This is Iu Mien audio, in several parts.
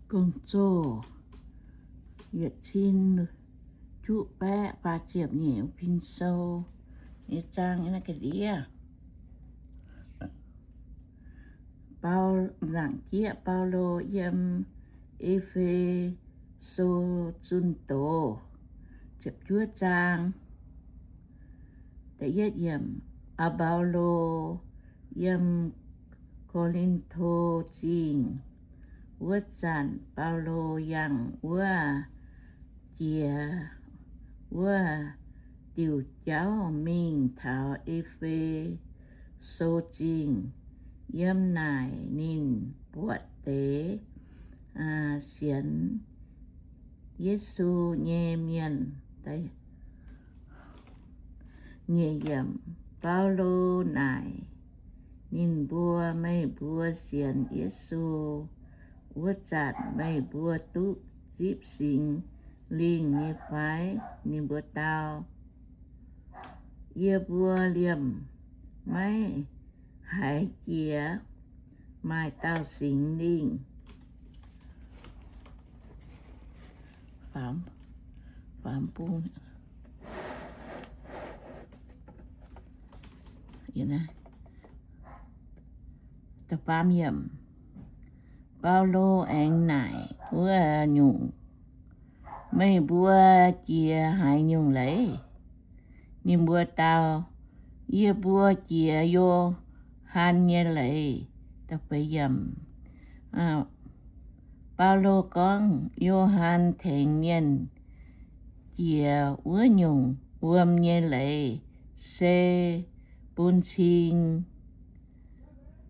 Gong-Zoh yietc cin juqv baeqv faah ziepc nyeic, Pin Sou nyei zaang naaiv ga'ndiev. Bau, nzaangc jieqv Baulo yiem E^fe^so zunh doz, ziepc juov zaang. Da'yietv yiemc, Baulo yiem Ko^lin^to Zingh. Wuov zanc Baulo yangh wuov jiex wuov diuc jauv mingh taux E^fe^so Zingh. Yiem naaic ninh buatc deix sienx Yesu nyei mienh. Nyic yiemc, Baulo naaic ninh mbuo, Meih mbuo sienx Yesu wuov zanc meih mbuo duqv zipv Singx Lingh nyei fai? Ninh mbuo dau, Yie mbuo liemh maiv haiz jiex maaih dauh Singx Lingh. Baulo aengx naaic wuov nyungc, Meih mbuo jiex haaix nyungc leiz? Ninh mbuo dau, Yie mbuo jiex Yo^han nyei leiz. Baulo gorngv, Yo^han tengx mienh jiex wuov nyungc wuom nyei leiz se bun cing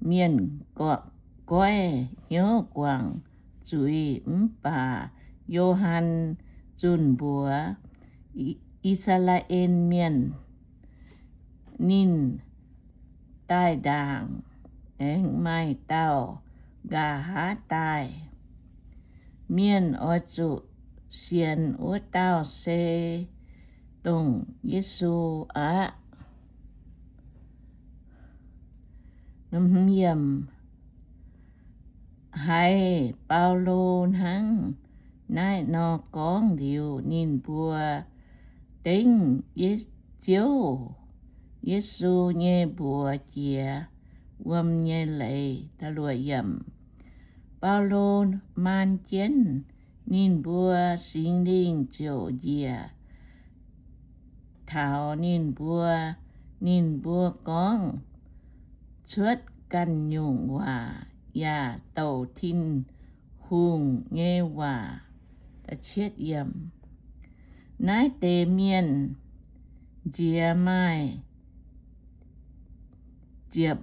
mienh goiv hnyouv guangc zuiz. Mv baac Yo^han zunh mbuox I^saa^laa^en Mienh, ninh daaih ndaangc aengx maaih dauh nqa'haav daaih. Mienh oix zuqc sienx wuov dauh se dongh Yesu aqv. Haiz Baulo hnangv naaiv nor gorngv liuz, ninh mbuo dengv Ziouv Yesu nyei mbuox jiex wuom nyei leiz. Baulo maan jienv ninh mbuo, Singx Lingh ziouc njiec taux ninh mbuo. Ninh mbuo gorngv cuotv ganh nyungc waac yaac douc Tin-Hungh nyei waac. Naaiv deix mienh nziex maaih ziepc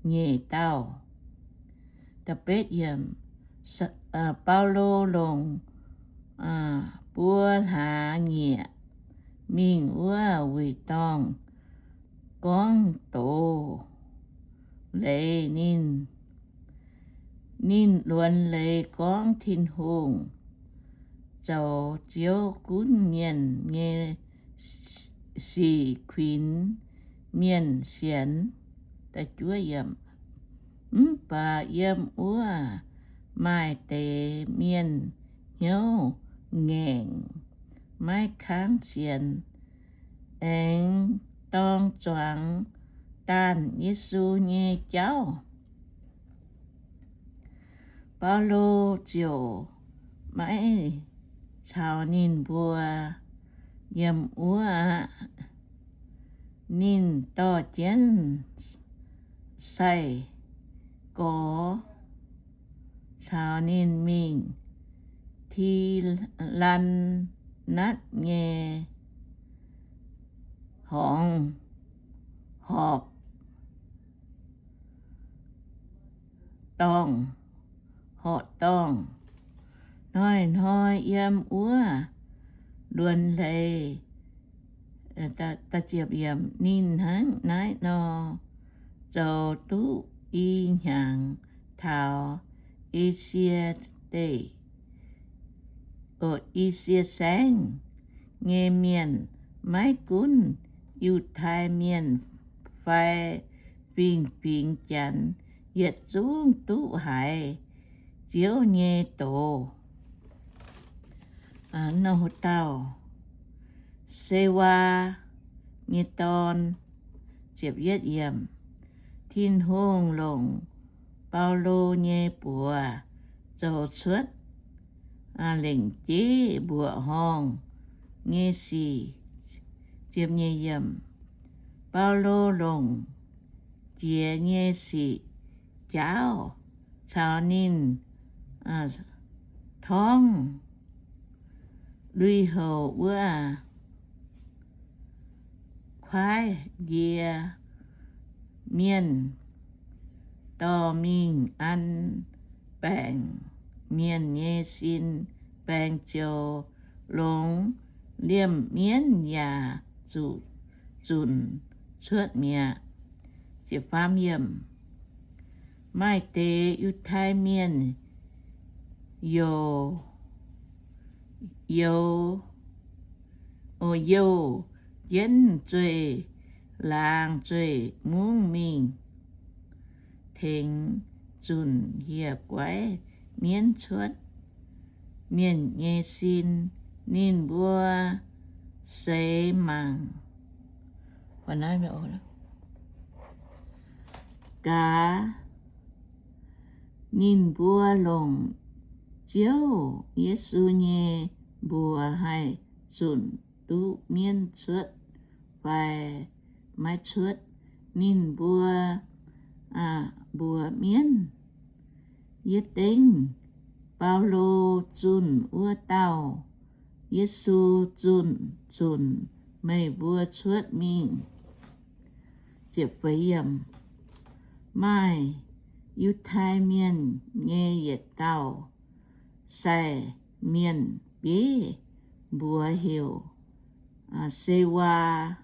nyeic dauh. Baulo longc buo hlaax nyieqc mingh wuov wuic dorngh gorngv doz leiz ninh. Ninh luonx leiz gorngv Tin-Hungh zoux Ziouv gunv mienh nyei sic kuinx mienh sienx. Mv baac yiem wuov maaih deix mienh hnyouv ngaengc, maiv kangv sienx, aengx dorng zuangx daanh Yesu nyei jauv. Baulo ziouc maiv caux ninh mbuo yiem wuov aqv. Ninh dorh jienv sai-gorx caux ninh mingh Tilaatv nyei horngz, horpc dorngh, horpc dorngh, hnoi-hnoi yiem wuov luonx leiz. Ninh hnangv naaiv nor zoux duqv i hnyangx taux I^sie Deic, I^sie Saengv nyei mienh, maiv gunv Yiutai Mienh fai fingx-fingx Janx, yietc zungv duqv haiz Ziouv nyei doz. Nor haaix dauh, Sewaa nyei dorn. Tin-Hungh longc Baulo nyei buoz zoux cuotv lengc jeiv mbuoqc horngh nyei sic. Baulo longc jiex nyei sic jaauv caux ninh torngv lui-houx wuov kuaaiv nqie mienh dorh mingh an baengc mienh nyei sin, baengc ziouc longx, liemh mienv yaac zuqc zunc cuotv mi'aqv. Maaih deix Yiutai Mienh youh, youh, youh jienv zueih laangz zueih mungv mingh tengx zunc hieh guaiv mienv cuotv mienh nyei sin. Ninh mbuo seix mangc gaax ninh mbuo longc Ziouv Yesu nyei mbuox haih zunc duqv mienv cuotv fai maiv cuotv. Ninh mbuo mbuox mienv, Yie dengv Baulo zunh wuov dauh Yesu zunh zunc meih mbuo cuotv mingh. Maaih Yiutai Mienh nyei yietc dauh sai mienh, bieiv mbuox heuc Sewaa,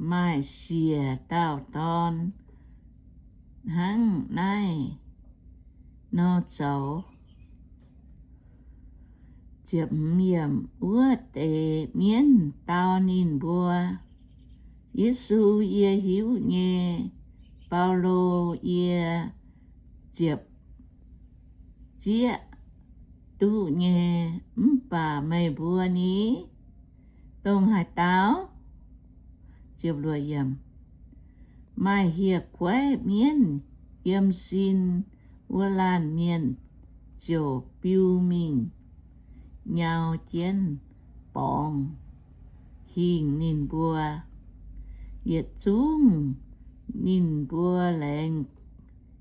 maaih siec dauh dorn hnangv naaiv nor zoux. Wuov deix mienv dau ninh mbuo, Yesu yie hiuv nyei, Baulo yie ziepc zieqv duqv nyei, mv baac meih mbuo ni, dongh haaix dauh? Maaih hieh guaiv mienv yiem sin wuov laanh mienh ziouc biu mingh nyau jienv borngz hingh ninh mbuo. Yietc zungv ninh mbuo laengz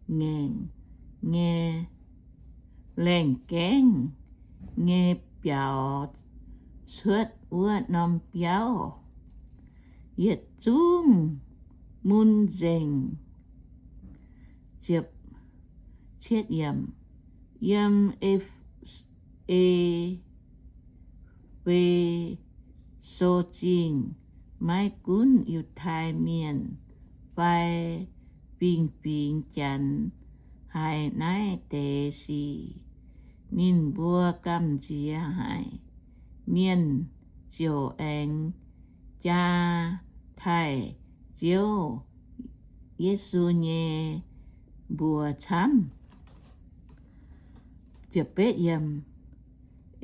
ngaengc nyei, laengh gaengv nyei biaux cuotv wuov norm biauv. Yietc zungv mun nzengc. Yiem E^fe^so Zingh maiv gunv Yiutai Mienh fai fingx-fingx Janx haiz naaiv deix sic, ninh mbuo gamh nziex haic. Mienh ziouc aengx jaa taaih Ziouv Yesu nyei mbuox camv.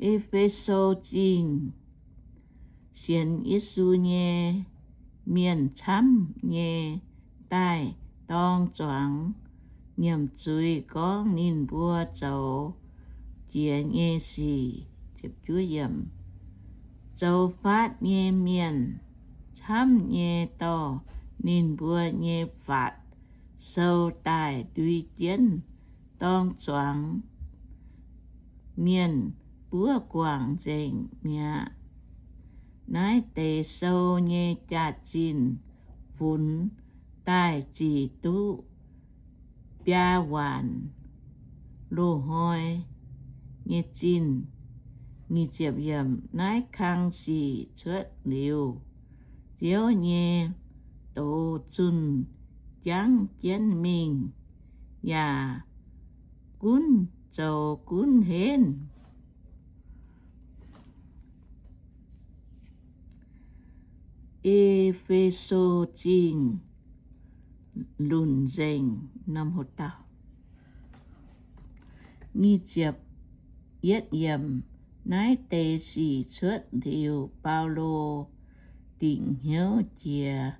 E^fe^so Zingh sienx Yesu nyei mienh camv nyei daaih dorng zuangx nyiemc zuiz gorngv ninh mbuo zoux jiex nyei sic. Zoux faatv nyei mienh camv nyei dorh ninh mbuo nyei faatv sou daaih ndui jienv dorng zuangx mienh buov guangc nzengc mi'aqv. Naaiv deix sou nyei jaax-zinh funx daaih zic duqv biaa waanc loz-hnoi nyei zinh. Naaiv kang sic cuotv liuz, Ziouv nyei doz zunh jangv jienv mingh, yaac gunv zoux gunv henv. E^fe^so Zingh lunc nzengc norm haaix dauh. Nyic ziepc yietv yiemc. Naaiv deix sic cuotv liuz, Baulo dingc hnyouv jiex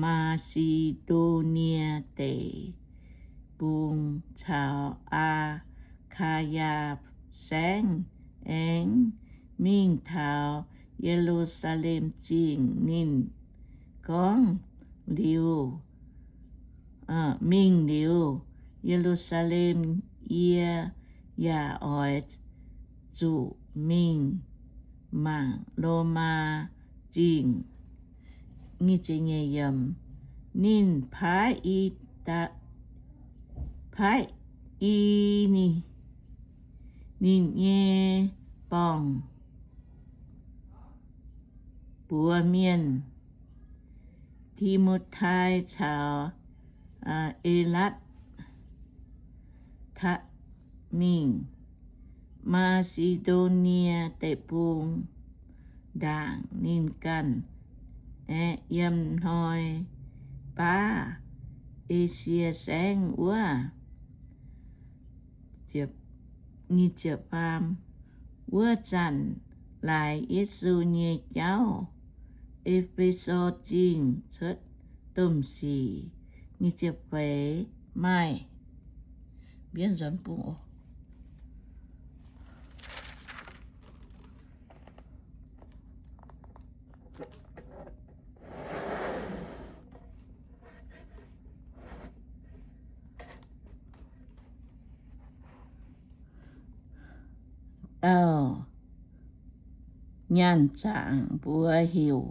Maa^si^ndo^nie Deic-Bung caux Aa^kaa^yaa Saengv, aengx mingh taux Ye^lu^saa^lem Zingh. Ninh gorngv liuz, mingh liuz Ye^lu^saa^lem, yie yaac oix zuqc mingh mangc Lomaa Zingh. Ninh paaiv i, paaiv i ninh nyei borngz-buoz mienh, Ti^mo^tai caux Elatv^tat, mingh Maa^si^ndo^nie Deic-Bung ndaangc ninh ganh aeqv, yiem hnoi baav Esie Saengv wuov. Wuov zanc laaix Yesu nyei jauv, E^fe^so Zingh cuotv domh sic. Nyic ziepc feix. Maaih mbienv nzuonx bung oc. Dauh nyaanh zaangc mbuox heuc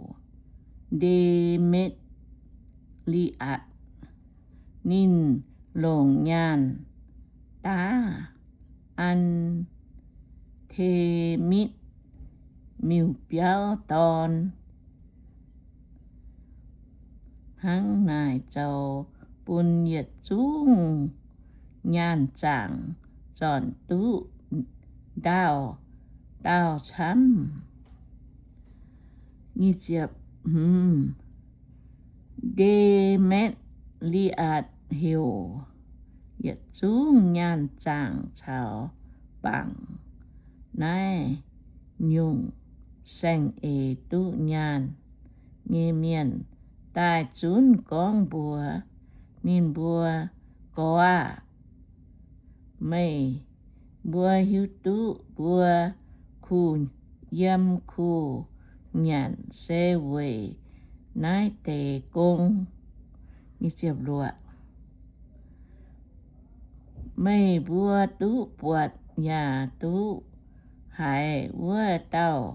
Nde^metv^li^atc. Ninh longc nyaanh daav An^te^mitv miuc-biauv dorn. Hnangv naaic zoux bun yietc zungv nyaanh zaangc zornc duqv ndaauh dauh camv. Nde^metv^li^atc heuc yietc zungv nyaanh zaangc caux bangc naaiv nyungc saeng-eix duqv nyaanh nyei mienh daaih zunv gorngv mbuox ninh mbuo, Gorx aah! Meih mbuo hiuv duqv mbuo kuh yiem kuh nyanc se weic naaiv deix gong. Meih mbuo duqv buatc yaac duqv haiz wuov dauh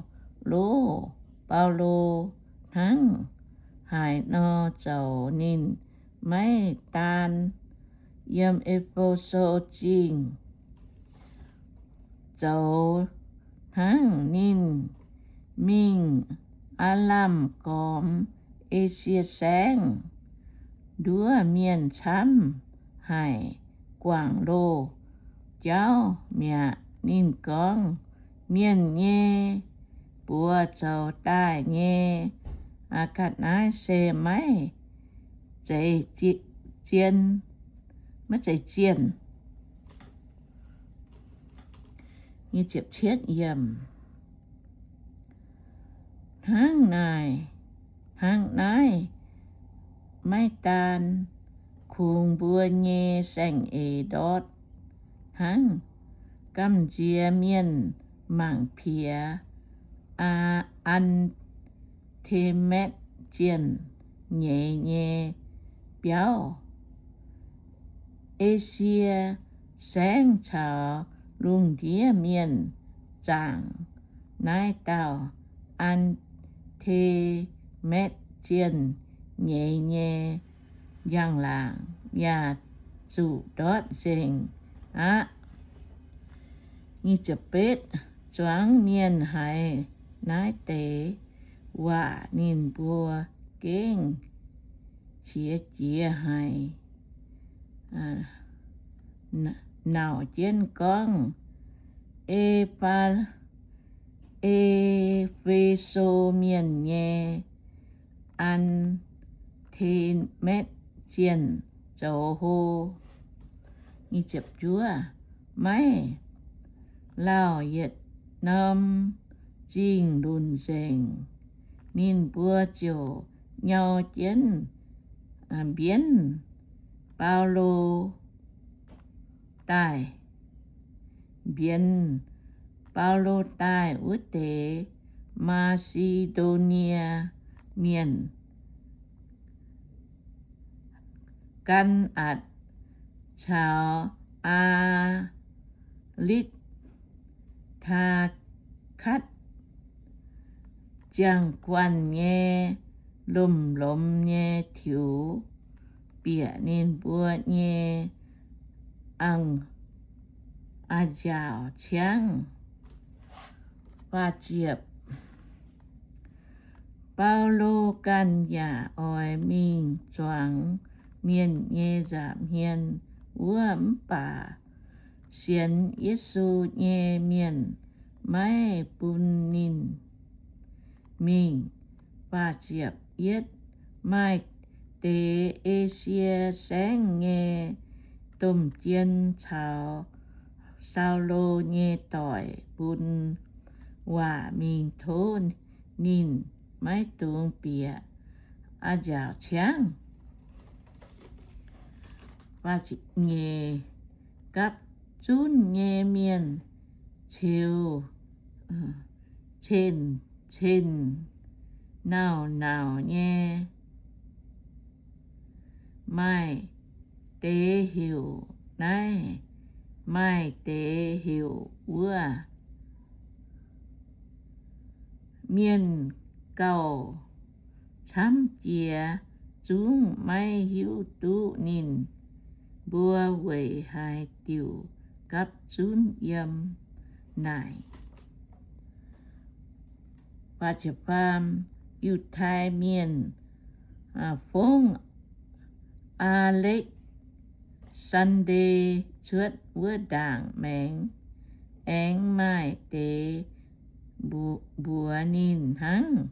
loz, Baulo, hnangv haaix nor zoux ninh maiv daan yiem E^fe^so Zingh, zoux hnangv ninh mingh aav lamh gormx Esie Saengv nduov mienh camv haic guangc loz jauv mi'aqv. Ninh gorngv, Mienh nyei buoz zoux daaih nyei ga'naaiv se maiv zeiz zien, maiv zeiz zienh. Hnangv naaic, hnangv naaiv maiv daan kungx mbuo nyei saeng-eix ndortv hnangv, gamh nziex mienh mangc piex Aa^te^metv Zienh nyeiz nyei biauv. Esie Saengv caux lungh ndiev mienh zaangc naaiv dauh Aa^te^metv Zienh nyeiz nyei njang-laangc yaac zuqc ndortv nzengc aqv. Zuangx mienh haiz naaiv deix waac ninh mbuo gengh qiex jiez haic, nauc jienv gorngv, E^fe E^fe^so Mienh nyei Aa^te^metv Zienh zoux hlo. maiv lauh yietc norm zingh lunc nzengc, ninh mbuo ziouc nyau jienv mbienv Baulo daaih, mbienv Baulo daaih wuov deix Maa^si^ndo^nie Mienh, Gan^atc caux Aa^litv^taa^katv, ziangh guanh nyei lomh lomz nyei tiux, bieqc ninh mbuo nyei ang, aa, nziaauc ciangv. Baulo ganh yaac oix mingh zuangx mienh nyei nza'hmien wuov, mv baac sienx Yesu nyei mienh maiv bun ninh mingh. Yietv, maaih deix Esie Saengv nyei domh jien caux Saulo nyei doic bun waac mingh tov ninh maiv dungx bieqc aa, nziaauc ciangv. Gapv zunv nyei mienh ceux cen-cen nauc-nauc nyei. Maaih deix heuc naaiv, maaih deix heuc wuov. Mienh gauh camv jiex zungv maiv hiuv duqv ninh mbuo weic haaix diuc gapv zunv yiem naaic. Yiutai Mienh fongv Aa^lekv^saan^nde cuotv wuov ndaangc maengx, aengx maaih deix mbuox ninh hnangv.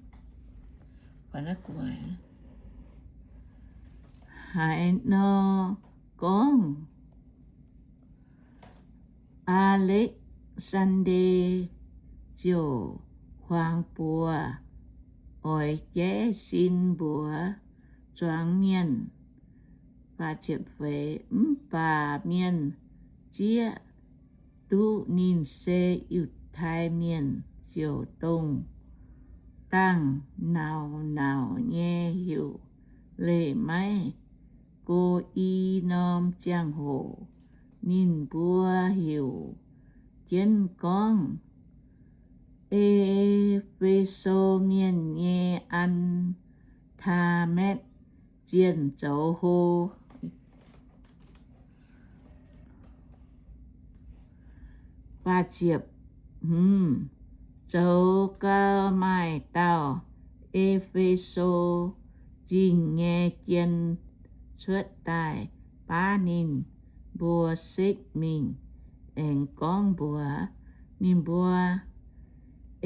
Haaix nor gorngv, Aa^lekv^saan^nde ziouc huaang buoz oix jaiv sin mbuox zuangx mienh. Mv baac mienh zieqv duqv ninh se Yiutai Mienh, ziouc dongh dangh nauc-nauc nyei heuc leih maiv go i norm ziangh hoc. Ninh mbuo heuc jienv gorngv, E^fe^so Mienh nyei An^taa^metv zienh zoux hlo. Zoux gau, maaih dauh E^fe^so Zingh nyei jien cuotv daaih baav ninh mbuo sekv mingh, aengx gorngv mbuox ninh mbuo,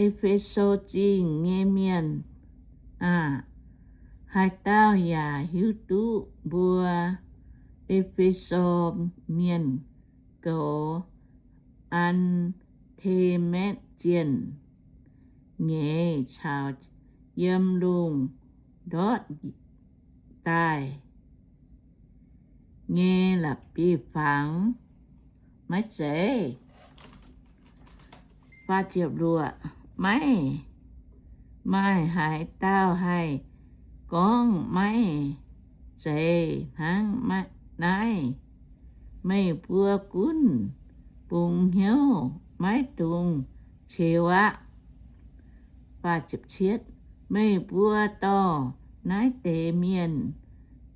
E^fe^so Zingh nyei mienh aah! Haaix dauh yaac hiuv duqv mbuo E^fe^so Mienh goux An^te^metv zienh nyeic caux yiem lungh ndortv daaih nyei la'bieiv-fangx maiv zeiz? Maiv maaih haaix dauh haih gorngv maiv zeiz hnangv naaiv. Meih mbuo gunv bungx hnyouv, maiv dungx ceux aqv. Meih mbuo dorh naaiv deix mienh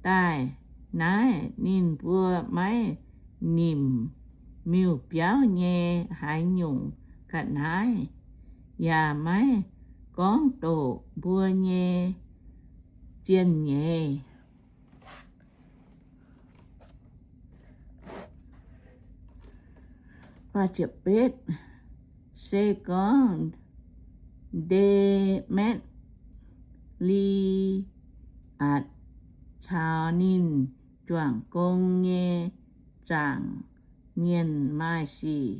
daaih naaiv, ninh mbuo maiv nimc miuc-biauv nyei haaix nyungc ga'naaiv, yaac maiv gorngv doqc mbuo nyei zienh nyeic. Se gorngv Nde^metv^li^atc caux ninh juangc gong nyei zaangc mienh maaih sic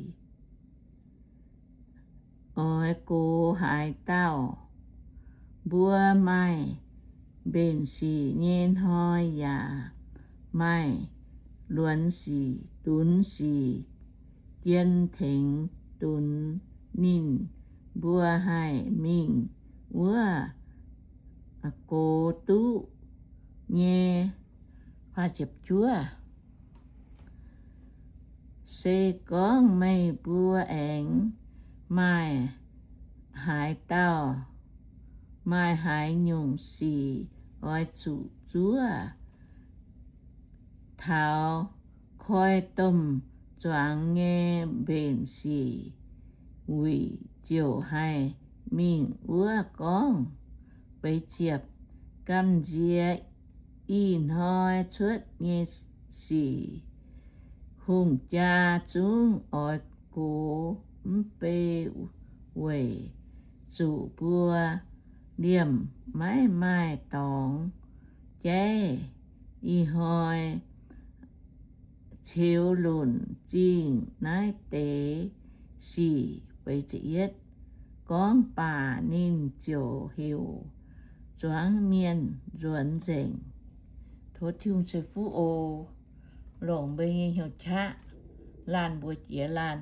oix gox haaix dauh. Mbuo maaih mbenc sic nyei hnoi yaac maaih luonx sic, dunx sic, jien tengx dunx ninh. Mbuo haih mingh wuov gox duqv nyei. Se gorngv meih mbuo aengx maaih haaix dauh, maaih haaix nyungc sic oix zuqc zuov taux koi domh zuangx nyei mbenc sic wuic, ziouc haih mingh wuov gorngv. Beiv ziepc, gamh nziex ih hnoi cuotv nyei sic, hungh jaa zungv oix gox mv bei weic zuqc mbuo liemh maiv maaih dorngx jaiv. Ih hnoi ceux lunc zingh naaiv deix sic. Gorngv baac ninh ziouc heuc zuangx mienh nzuonx nzengc. Tov Tin-Hungh ceix fuqv oc. Longc mbuo nyei hnyouv qaqv laanh mbuox jiex laanh.